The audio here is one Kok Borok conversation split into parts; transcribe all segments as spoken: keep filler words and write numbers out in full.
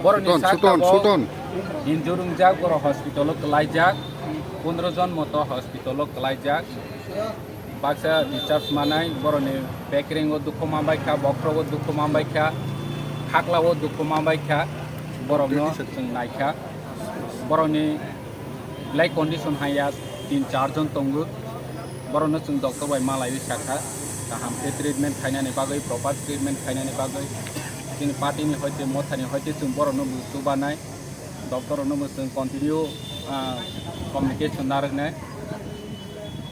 Borokni Sultan, sak Sultan, tabok Sultan. Injure wngjak, borok hospital o kwlaijak, pondro jon moto hospital o kwlaijak. Baksa discharge manai, borokni bekreng o dukhu manbai kha, bokhorok o dukhu manbai kha, khakla o dukhu manbai kha, borokno chwng nai kha. Borokni belai condition haiya, tin char jon tongo. Borokno chwng doctor bai malaiwi sakha, kaham khe treatment khainani bagwi, proper treatment khainani bagwi. Chini party ni hoite, mothani hoite chwng borokno bo chubanai, doctor rokno bo chwng continue, ah, communication narwknai.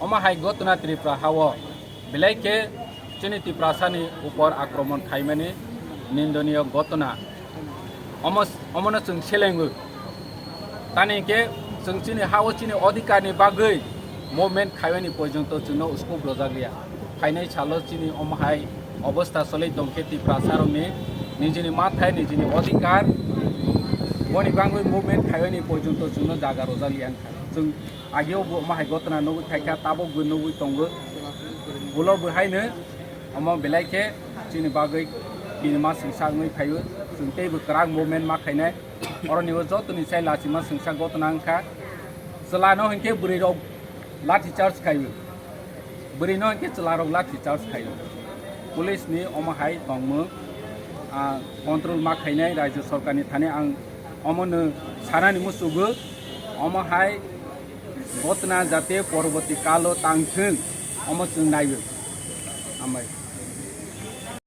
Omo hai gotona Tripura hao belai khe chini Tiprasani upor akromon khaimani nindoniyo gotona. Omo, omono chwng selengo. Tani hwnkhe chwng chini hao chini odhikarni bagwi movement khaimani porjonto chwngno scope rwjakliya. Phainai salo chini omo hai obostha choli tongkhe Tiprasarokni nijini mathai, nijini odhikar, boni bagwi movement khaimani porjonto chwngno jaga rwjakliya wngkha. Chwng ageo bo omo hai gotona nugwi phaikha, tabukbo nugwi tongo. Ulo bo haino omo belai khe chini bagwi bini ma swngsa wngwi phaio. Chwng teibo kwrak movement ma khainai. Oroni o jotoni sai lachima swngsa gotona wngkha. Chwlano hinkhe bwrwi rok lathi charge khaio. Bwrwi no hinkhe chwla rok lathi charge khaio. Police ni omo hai tongmung, ah, control ma khainai rajyo sarkar ni thani ang omo no sanani musugo. Omo hai gotona jate poroboti kalo tang thung, omo chwng naiwi. Hambai.